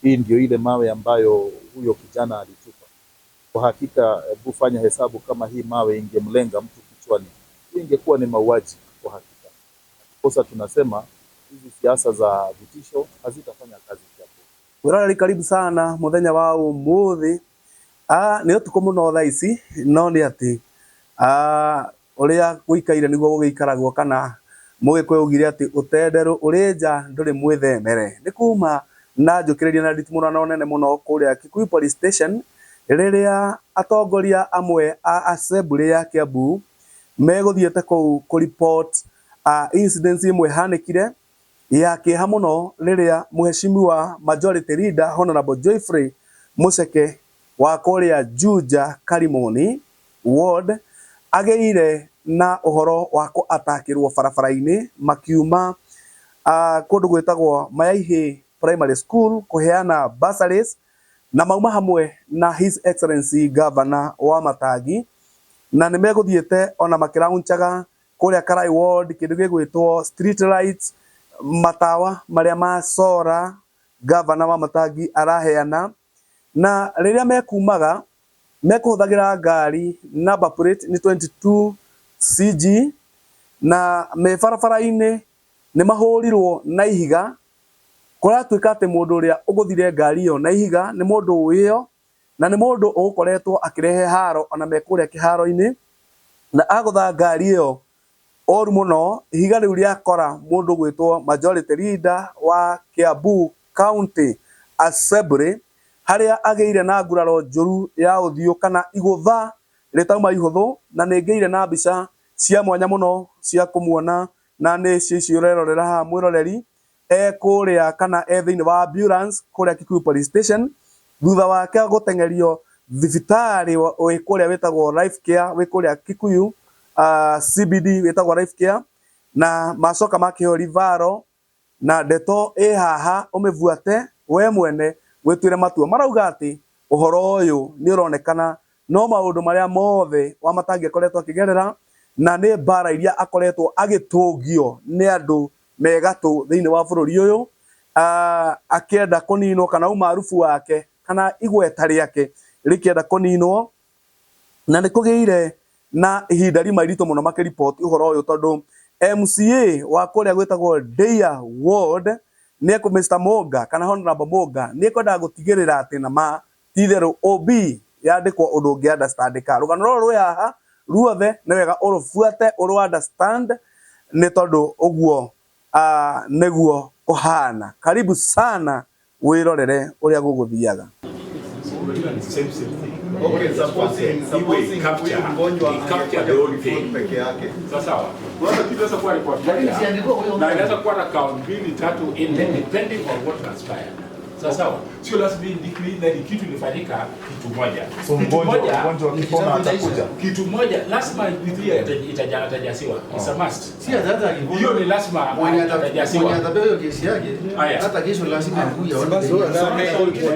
Hii ndio ile mawe ambayo huyo kijana alitupa. Kwa hakika, hebu fanya hesabu kama hii mawe ingemlenga mtu kichwani, hii ingekuwa ni mauaji kwa hakika. Kosa tunasema hizi siasa za vitisho hazitafanya kazi Kiambu. Mwiroreri, karibu sana muthenya wa umuthi. Ni utuku muno thaa ici, no ni ati uria guikaire niguo gugiikaragwo, kana mugikuyu ugire ati utenderu uri nja nduri mwithemere. Ni kuma na njukiriria na nditimurano nene muno kuria Kikuyu Police Station, riria atongoria amwe a assembly ya Kiambu meguthiete kuu ku report incidents imwe hanikire ya kieha muno, riria mheshimiwa Majority Leader Honorable Geoffrey Mucheke wa kuria Juja Karimoni Ward ageire na uhoro wa ku-atakirwo barabara-ini makiuma kundu gwitagwo Mayaihi Primary School kuheana bursaries, na mauma hamwe na His Excellency Governor wa Matangi, na nĩ megũthiĩte ona makĩraunchaga kũrĩa Karai Ward kĩndũ gĩgwĩtwo street lights, matawa marĩa ma solar Governor wa Matangi araheana. Na rĩrĩa mekumaga mekũhũthagĩra ngari number plate nĩ 22 CG, na me barabara-inĩ nĩ mahũrirwo na ihiga. Kũratuĩka atĩ mũndũ ũrĩa ũgũthire ngari ĩyo na ihiga nĩ mũndũ wĩyo na nĩ mũndũ ũgũkoretwo akĩrehe haro ona me kũrĩa kĩharo-inĩ, na agũtha ngari ĩyo ũru mũno. Ihiga rĩu rĩakora mũndũ ũgwĩtwo Majority Leader wa Kiambu County Assembly, harĩa agĩire na nguraro njũru ya ũthiũ kana igũtha rĩtauma ihũthũ. Na nĩ ngĩire na mbica cia mwanya mũno cia kũmuona, na nĩ cio icio ũrerorera haha, mwĩroreri, e kũrĩa kana e thĩinĩ wa ambulance kũrĩa Kikuyu Police Station, thutha wake gũteng'erio thibitarĩ wĩ kũrĩa wĩtagwo Life Care, wĩ kũrĩa Kikuyu CBD wĩtagwo Life Care, na macoka makĩheo referral. Na ndeto ĩ haha, ũmĩbuate we mwene wĩtuĩre matua. Marauga atĩ ũhoro ũyũ nĩ ũronekana no maũndũ marĩa mothe Wamatangi akoretwo akĩgerera, na nĩ mbara iria akoretwo agĩtũngio nĩ andũ me gatũ thĩinĩ wa bũrũri ũyũ, akĩenda kũninwo, kana umaarufu wake kana igweta rĩake rĩkĩenda kũninwo. Na nĩ kũgĩire na ihinda rima iritũ mũno makĩriboti ũhoro ũyũ, tondũ MCA wa kũrĩa gwĩtagwo Deya Ward nĩ Mr Monga kana Honorable Monga nĩ ekwendaga gũtigĩrĩra atĩ na ma ti-itherũ OB yandĩkwo ũndũ ũngĩ understandĩka. Rũgano rũrũ rwĩ haha ruothe nĩ wega ũrũbuate, ũrũ understand, nĩ tondũ ũguo nĩguo kũhana. Karibu sana wĩrorere ũrĩa gũgũthiaga. Same same thing. Okay, supposing capture, huyu mgonjwa capture the whole thing. Peke yake. Sasa sawa. Unaona kitu inaweza kuwa report moja na inaweza kuwa na count mbili, tatu, nne, depending on what transpired. Sasa sawa. Sio lazima iandikwe na ni kitu ilifanyika kitu moja. So Kitu mgonjwa moja, mgonjwa akipona atakuja. Kitu moja lazima atajasiwa. It's a must. Si hata akipona. Hiyo ni lazima Mwenye atajasiwa. mwenye atapewa hiyo kesi yake, Haya. hata kesho lazima akuje aone.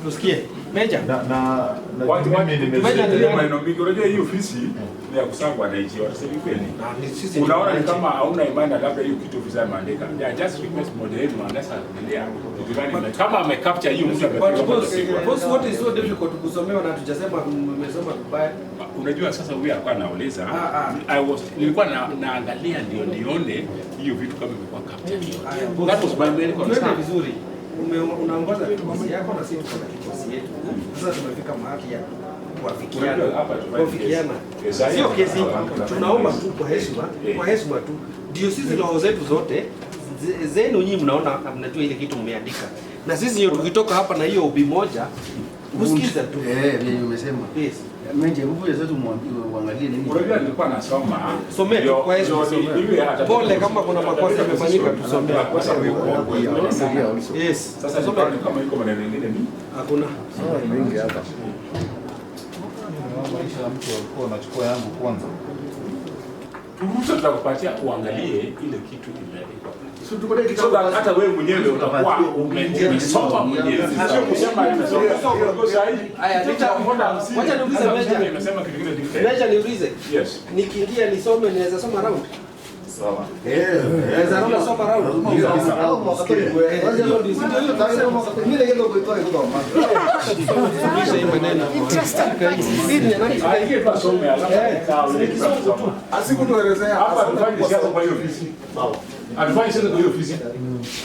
Tusikie. Meja. Na Watu mimi Meja, nimesikia maneno mingi. Unajua hii ofisi ni ya kusaka wananchi, watasema kweli. Sisi ni Unaona ni wananchi. kama hauna imani na labda hiyo kitu ofisa ameandika. Yeah, just request mmoja wenu anaweza kuendelea kitu gani kama amecapture hiyo mtu But amepigwa boss, amepigwa. boss, what is so difficult kusomewa na tujasema mmesoma vibaya? Unajua sasa huyu alikuwa anauliza, Ah, ah. I was nilikuwa naangalia ndio nione hiyo vitu kama imekuwa captured. Haya, boss. That was my main Tuende concern. vizuri. Unaongoza kikosi yako na sisi tuko na kikosi yetu. Sasa tumefika mahali ya kuafikiana. Unajua hapa tufanye Kuafikiana. kesi. Sasa Sio kesi, hapa tunaomba tu kwa heshima, Eh. kwa heshima tu. Ndio sisi roho zetu zote zenu nyinyi mnaona na mnajua ile kitu mmeandika. Na sisi ndio tukitoka hapa na hiyo OB moja kusikiza tu. Eh, vile umesema. Yes. Meja, hebu kuja sasa tumwambie uangalie nini. Unajua nilikuwa nasoma. Somea tu kwa heshima. Ndio iwe Pole kama kuna makosa yamefanyika, tusomee. Makosa kwa Yes. Sasa Tusomee. ni kama iko maneno mengine ni Hakuna. Mingi hapa. Maisha ya mtu alikuwa anachukua yangu kwanza. Turuhusu, tutakupatia uangalie ile kitu imeandikwa. So tuko na So that hata wewe mwenyewe utakuwa umesoma mwenyewe. Sio kusema nimesoma. Kwa sahihi. Aya, wacha niulize Meja. Imesema kitu kingine different. Meja, niulize. Yes. Nikiingia nisome, naweza soma round?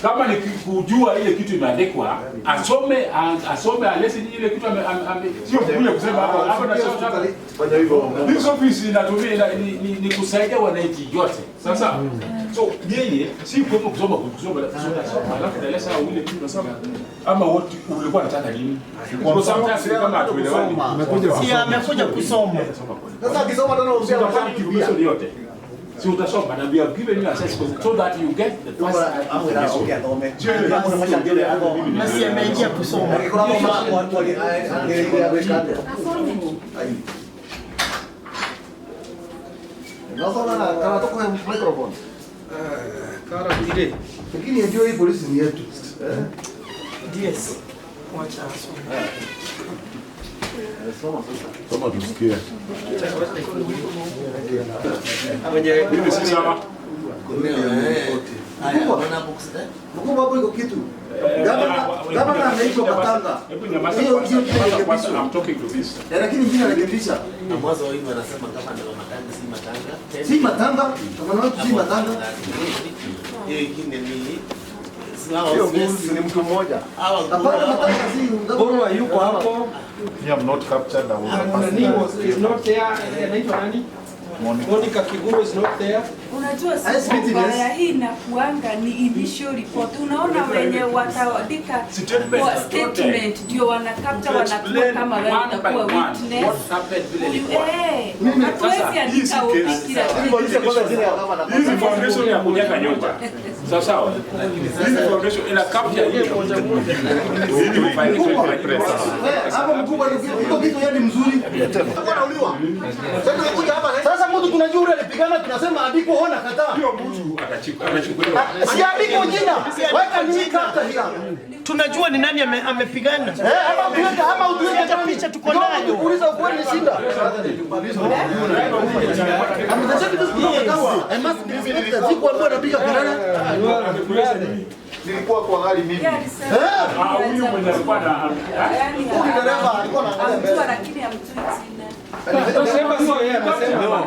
Kama ni kujua ile kitu imeandikwa, asome asome alesi ile kitu sio kuja kusema hapa hapa na sasa. Fanya hivyo. This office inatumia ni kusaidia wananchi yote. Sasa so yeye si kwa kusoma kusoma alafu dalesa ile kitu nasema ama wote ulikuwa unataka nini? Kwa sababu kama hatuelewani. Si amekuja kusoma. Sasa akisoma tena usiye yote. Si utasoma na we have given you access so that you get the first. Na si ameingia kusoma. Lakini ndio hii polisi ni yetu. Yes. Wacha asome. Soma sasa. Soma tusikie. Mimi si sawa. Mkubwa hapo iko kitu. Gavana anaitwa Katanga. Hebu nyamaza. I'm talking to this. Lakini jina rekebisha. Na mwanzo hivi anasema kama ndio matanga si matanga. Si matanga, kama watu si matanga. Hiyo ingine ni ni mtu mmoja. Hapana, matanga si Bora yuko hapo. Me I'm not captured na wewe. Is not there. Anaitwa nani? Monica Kiguru is not there. Unajua sasa hii inakuanga ni initial report. Unaona wenye wataandika statement ndio wana capture wanakuwa kama wewe utakuwa witness. Hatuwezi andika kila kitu. Hizi foundation ya kujenga nyumba. Sawa sawa. Hizi foundation ina capture hiyo. Hapo mkubwa iko kitu yani mzuri. Sasa mtu tunajua yule alipigana tunasema andiko ona kataa. Hiyo mtu atachukuliwa. Si andiko jina. Weka ni capture here. Tunajua ni nani amepigana. Ama utuweke ama utuweke picha tuko nayo. Tukuuliza ukweli ni shinda. I must be respected. Sikuambiwa napiga kelele. Nilikuwa kwa gari mimi. Huyu mwenye alikuwa na huyu dereva alikuwa anaangalia mbele. Lakini hamjui jina. Anasema sio yeye anasema.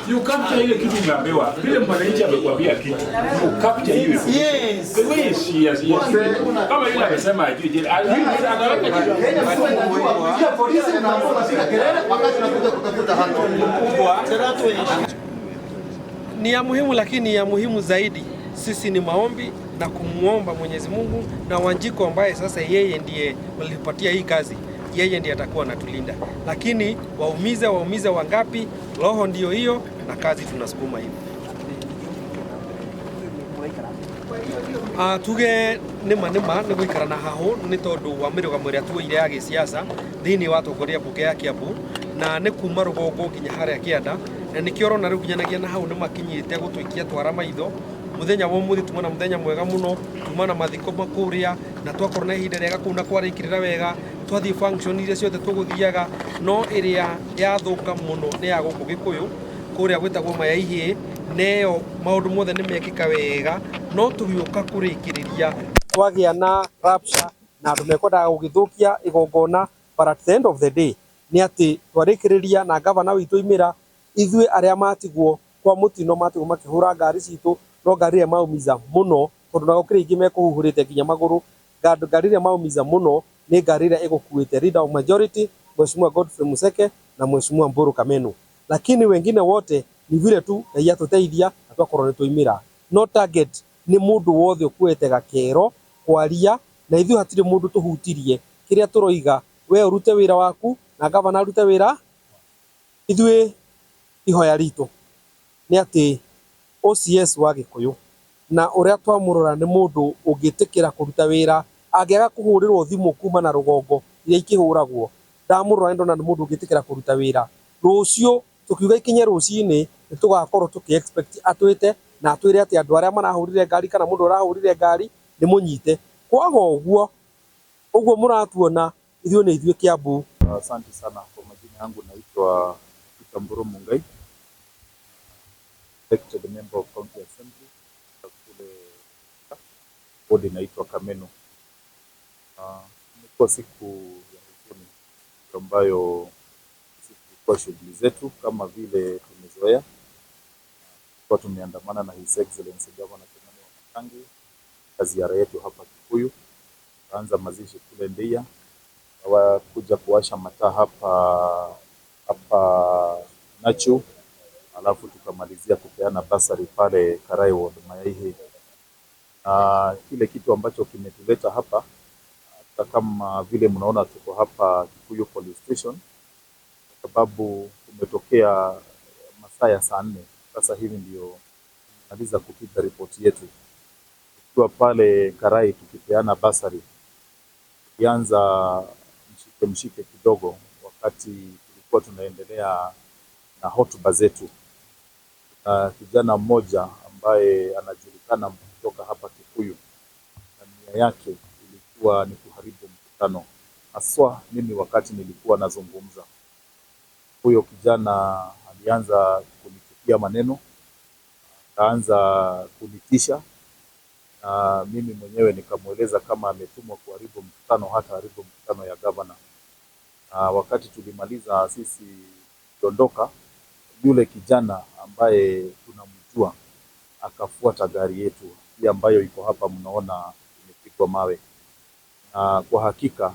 You capture ile kitu umeambiwa. Vile mwananchi amekwambia kitu. You capture hiyo. Yes. The way she has. Kama yule amesema ajui je. Anaweka Kenya msio inajua kupigia polisi na hapo unapiga kelele wakati unakuja kutafuta haki. Ni ya muhimu, lakini ya muhimu zaidi sisi ni maombi na kumuomba Mwenyezi Mungu na Wanjiko ambaye sasa yeye ndiye walipatia hii kazi, yeye ndiye atakuwa anatulinda. Lakini waumize wangapi, roho ndiyo hiyo na kazi tunasukuma hivi. Tuge nima nĩ gũikara na hahũ nĩ tondũ wa mĩrũgamo ĩrĩa tuoire ya gĩsiasa thĩinĩ wa atongoria mbunge ya Kiambu na nĩ kuma rũgongo nginya harĩa kĩanda na nĩkĩo ũrona rĩu nginyanagia na hau nĩ makinyĩte gũtũikia twara maitho mũthenya wa ũmũthĩ tuma na mũthenya mwega mũno tuma na mathiko makũrĩa na twakorwo na ihinda rĩega kũu na kwarĩkĩrĩra wega twathiĩ function iria ciothe tũgũthiaga no ĩrĩa yathũka mũno nĩ ya gũkũ Gĩkũyũ kũrĩa gwĩtagwo Mayaihĩ neyo maũndũ mothe nĩ mekĩka wega no tũgĩũka kũrĩkĩrĩria twagĩa na rapture na andũ mekwendaga gũgĩthũkia igongona but at the end of the day nĩ atĩ twarĩkĩrĩria na gavana witũ imĩra ithuĩ arĩa matigwo kwa mũtino matigwo makĩhũra ngari citũ no ngari ĩrĩa maumiza mũno tondũ na gũkĩrĩ ingĩ mekũhuhũrĩte nginya magũrũ ngari ĩrĩa maumiza mũno nĩ ngari ĩrĩa ĩgũkuĩte leader of majority Mheshimiwa Godfrey Museke na Mheshimiwa Mburu Kamenu, lakini wengine wote ni vile tu Ngai atũteithia na twakorwo nĩ twaimĩra. No target nĩ mũndũ wothe ũkuĩte gakero kwaria na ithuĩ hatirĩ mũndũ tũhutirie kĩrĩa tũroiga we ũrute wĩra waku na gavana arute wĩra. Ithuĩ ihoya ritũ nĩ atĩ OCS wa Gĩkũyũ na ũrĩa twamũrora nĩ mũndũ ũngĩtĩkĩra kũruta wĩra angĩaga kũhũrĩrwo thimũ kuma na rũgongo iria ikĩhũragwo ndamũrora ndona nĩ mũndũ ũngĩtĩkĩra kũruta wĩra. Rũciũ tukiuga ikinye rũcinĩ nĩ tũgakorwo tũkĩ expect atwĩte na atwĩre atĩ andũ arĩa marahũrire ngari kana mũndũ ũrahũrire ngari nĩ mũnyite. Kwaga ũguo ũguo mũratuona ithuĩ nĩ ithuĩ Kiambu. Asante sana kwa majina yangu naitwa Peter Mburu Mungai. Elected member of County Assembly kule ward inaitwa Kameno. Imekuwa siku ya huzuni ambayo sisi tulikuwa shughuli zetu kama vile tumezoea. Kwa tumeandamana na His Excellency Governor Kimani Wamatangi kwa ziara yetu hapa Kikuyu, tukaanza mazishi kule Ndeia, kuja kuwasha mataa hapa Nachu, alafu tukamalizia kupeana basari pale Karai Ward Mayaihe. Na kile kitu ambacho kimetuleta hapa, hata kama vile mnaona tuko hapa Kikuyu Police Station, kwa sababu kumetokea masaa ya saa 4 sasa hivi ndio tumemaliza kupiga ripoti yetu. Tukiwa pale Karai tukipeana basari, tulianza mshike kidogo wakati tulikuwa tunaendelea na hotuba zetu. Kijana mmoja ambaye anajulikana kutoka hapa Kikuyu, na nia yake ilikuwa ni kuharibu mkutano, haswa mimi wakati nilikuwa nazungumza. Huyo kijana alianza kunitupia maneno, akaanza kunitisha, na mimi mwenyewe nikamweleza kama ametumwa kuharibu mkutano, hata haribu mkutano ya gavana. Na wakati tulimaliza sisi kuondoka, yule kijana ambaye tunamjua akafuata gari yetu hii ambayo iko hapa, mnaona imepigwa mawe, na kwa hakika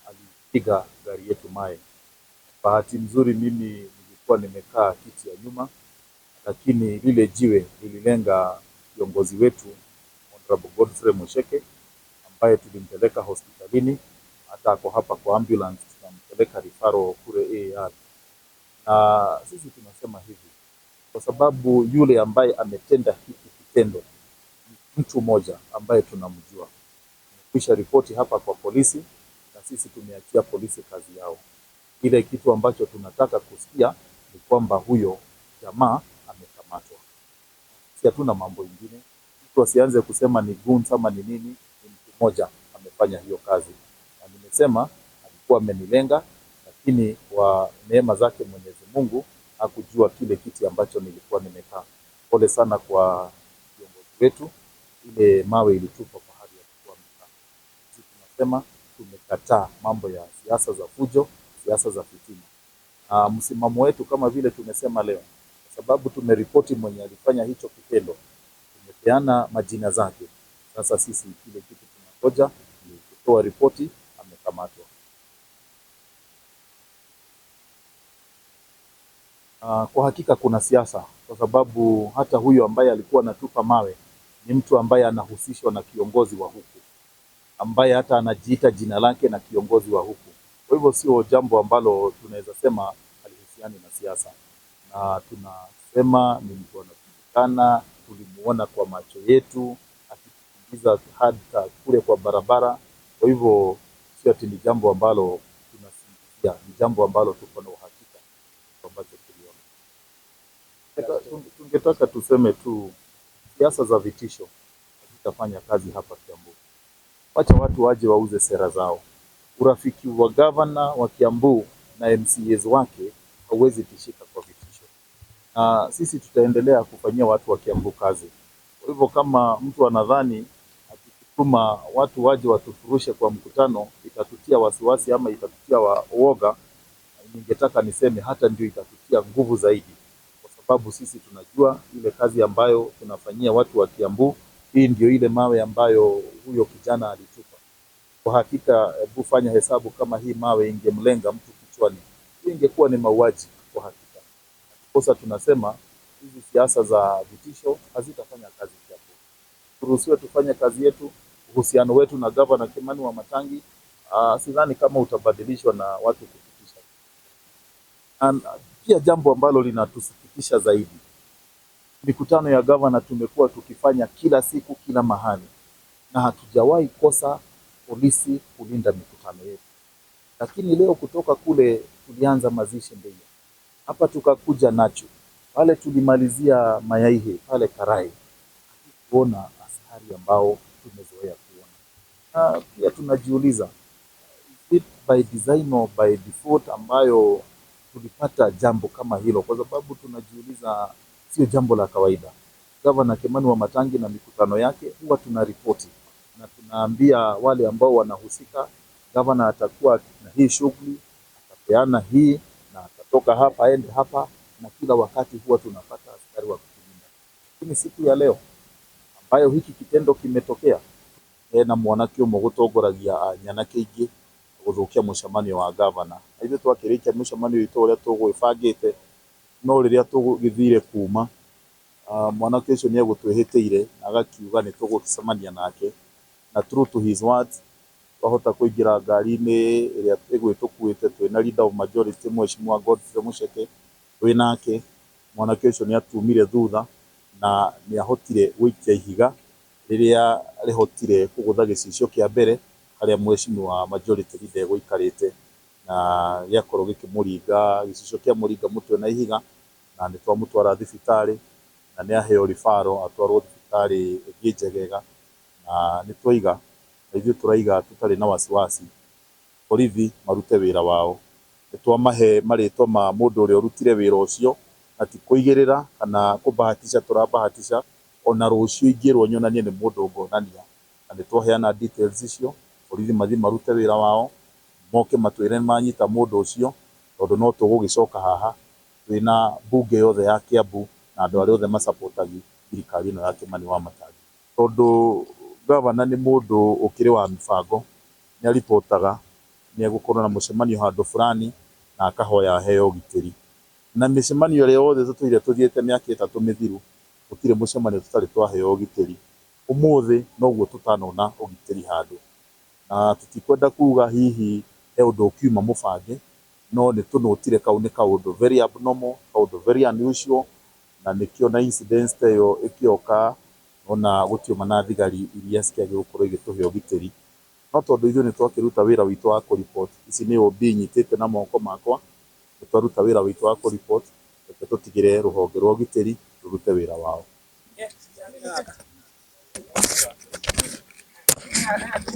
alipiga gari yetu mawe. Bahati nzuri mimi nilikuwa nimekaa kiti ya nyuma, lakini lile jiwe lililenga kiongozi wetu Honorable Godfrey Musheke ambaye tulimpeleka hospitalini, hata ako hapa kwa ambulance, tunampeleka referral kule AR. Na sisi tunasema hivi kwa sababu yule ambaye ametenda hiki kitendo ni mtu mmoja ambaye tunamjua. Tumekwisha ripoti hapa kwa polisi na sisi tumeachia polisi kazi yao. Ile kitu ambacho tunataka kusikia ni kwamba huyo jamaa amekamatwa. Si hatuna mambo ingine. Mtu asianze kusema ni goons ama ni nini, ni mtu mmoja amefanya hiyo kazi. Na nimesema alikuwa amenilenga, lakini kwa neema zake Mwenyezi Mungu hakujua kile kiti ambacho nilikuwa nimekaa. Pole sana kwa viongozi wetu, ile mawe ilitupwa pahali alikuwa amekaa. Sisi tunasema tumekataa mambo ya siasa za fujo, siasa za fitina. Msimamo wetu kama vile tumesema leo, kwa sababu tumeripoti mwenye alifanya hicho kitendo, tumepeana majina zake. Sasa sisi kile kitu tunangoja ni kutoa ripoti, amekamatwa. Kwa hakika kuna siasa, kwa sababu hata huyo ambaye alikuwa anatupa mawe ni mtu ambaye anahusishwa na kiongozi wa huku, ambaye hata anajiita jina lake na kiongozi wa huku. Kwa hivyo sio jambo ambalo tunaweza sema halihusiani na siasa, na tunasema ni mtu anajulikana, tulimuona kwa macho yetu akitukimbiza hata kule kwa barabara. Kwa hivyo sio ati ni jambo ambalo tunasingizia, ni jambo ambalo tuko na uhakika ambacho tuliona. Tungetaka tuseme tu siasa za vitisho hazitafanya kazi hapa Kiambu. Wacha watu waje wauze sera zao. Urafiki wa gavana wa Kiambu na MCAs wake hauwezi tishika kwa vitisho. Na sisi tutaendelea kufanyia watu wa Kiambu kazi. Kwa hivyo kama mtu anadhani akituma watu waje watufurushe kwa mkutano itatutia wasiwasi ama itatutia uoga, ningetaka niseme hata ndio itatutia nguvu zaidi, kwa sababu sisi tunajua ile kazi ambayo tunafanyia watu wa Kiambu. Hii ndio ile mawe ambayo huyo kijana alitupa. Kwa hakika, hebu fanya hesabu kama hii mawe ingemlenga mtu kichwani, hii ingekuwa ni mauaji kwa hakika. Kosa tunasema hizi siasa za vitisho hazitafanya kazi Kiambu. Turuhusiwe tufanye kazi yetu. Uhusiano wetu na Gavana Kimani Wamatangi sidhani kama utabadilishwa na watu kupitisha. Pia jambo ambalo linatusikitisha zaidi, mikutano ya gavana tumekuwa tukifanya kila siku kila mahali, na hatujawahi kosa polisi kulinda mikutano yetu. Lakini leo kutoka kule tulianza mazishi Ndeia, hapa tukakuja Nachu, pale tulimalizia Mayaihe pale Karai, kuona askari ambao tumezoea kuona. Na pia tunajiuliza, is it by design or by default ambayo tulipata jambo kama hilo? Kwa sababu tunajiuliza Sio jambo la kawaida. Gavana Kimani Wamatangi na mikutano yake huwa tunaripoti na tunaambia wale ambao wanahusika, gavana atakuwa na hii shughuli, atapeana hii na atatoka hapa aende hapa, na kila wakati huwa tunapata askari wa kutulinda. Lakini siku ya leo ambayo hiki kitendo kimetokea, hena mwanake ũmwe gũtongoragia nyanake ingĩ gũthũkia mũcemanio wa gavana. Na ithuĩ twakĩrĩkia mũcemanio witũ ũrĩa tũgwĩbangĩte, no rĩrĩa tũgĩthire kuma mwanake ũcio nĩ egũtwĩhĩtĩire na agakiuga nĩ tũgũcemania nake, na true to his words twahota kũingĩra ngari-inĩ ĩrĩa ĩgwĩtũkuĩte twĩna leader of majority Mheshimiwa Godfrey Mucheke twĩ nake. Mwanake ũcio nĩ atumire thutha na nĩ ahotire gũikia ihiga rĩrĩa rĩhotire kũgũtha gĩcicio kĩa mbere harĩa Mheshimiwa majority leader egũikarĩte, na gĩakorwo gĩkĩmũringa gĩcicio kĩa mũringa mũtwe na ihiga, na nĩ twamũtwara thibitarĩ na nĩ aheo referral atwarwo thibitarĩ ĩngĩ njegega, na nĩ twaiga na ithuĩ tũraiga tũtarĩ na wasiwasi borithi marute wĩra wao. Nĩ twamahe marĩtwa ma mũndũ ũrĩa ũrutire wĩra ũcio, na ti kũigĩrĩra kana kũbahatisha tũrabahatisha, ona rũciũ ingĩrwo nyonanie nĩ mũndũ ngonania, na nĩ twaheana details icio, borithi mathiĩ marute wĩra wao, moke matwĩre nĩ manyita mũndũ ũcio, tondũ no tũgũgĩcoka haha twĩna bunge yothe ya Kiambu na andũ arĩa othe macapotagi thirikari ĩno ya Kimani Wamatangi. Tondũ gavana nĩ mũndũ ũkĩrĩ wa mĩbango, nĩ aripotaga nĩ egũkorwo na mũcemanio handũ fulani na akahoya aheo ũgitĩri. Na mĩcemanio ĩrĩa yothe tũtũire tũthiĩte mĩaka 3 mĩthiru, gũtirĩ mũcemanio tũtarĩ twaheo ũgitĩri. Ũmũthĩ noguo tũtanona ũgitĩri handũ, na tũtikwenda kuga hihi he ũndũ ũkiuma mũbange, no nĩ tũnotire kau nĩ kaũndũ very abnormal, kaũndũ very unusual, na nĩkĩo na incidents ta ĩyo ĩkĩoka ona gũtiũma na thigari iria cikĩagĩrĩirwo gũkorwo igĩtũhe ũgitĩri. No tondũ ithuĩ nĩ twakĩruta wĩra witũ wa kũripoti, ici nĩ OB nyitĩte na moko makwa, nĩ twaruta wĩra witũ wa kũripoti, reke tũtigĩre rũhonge rwa ũgitĩri rũrute wĩra wao.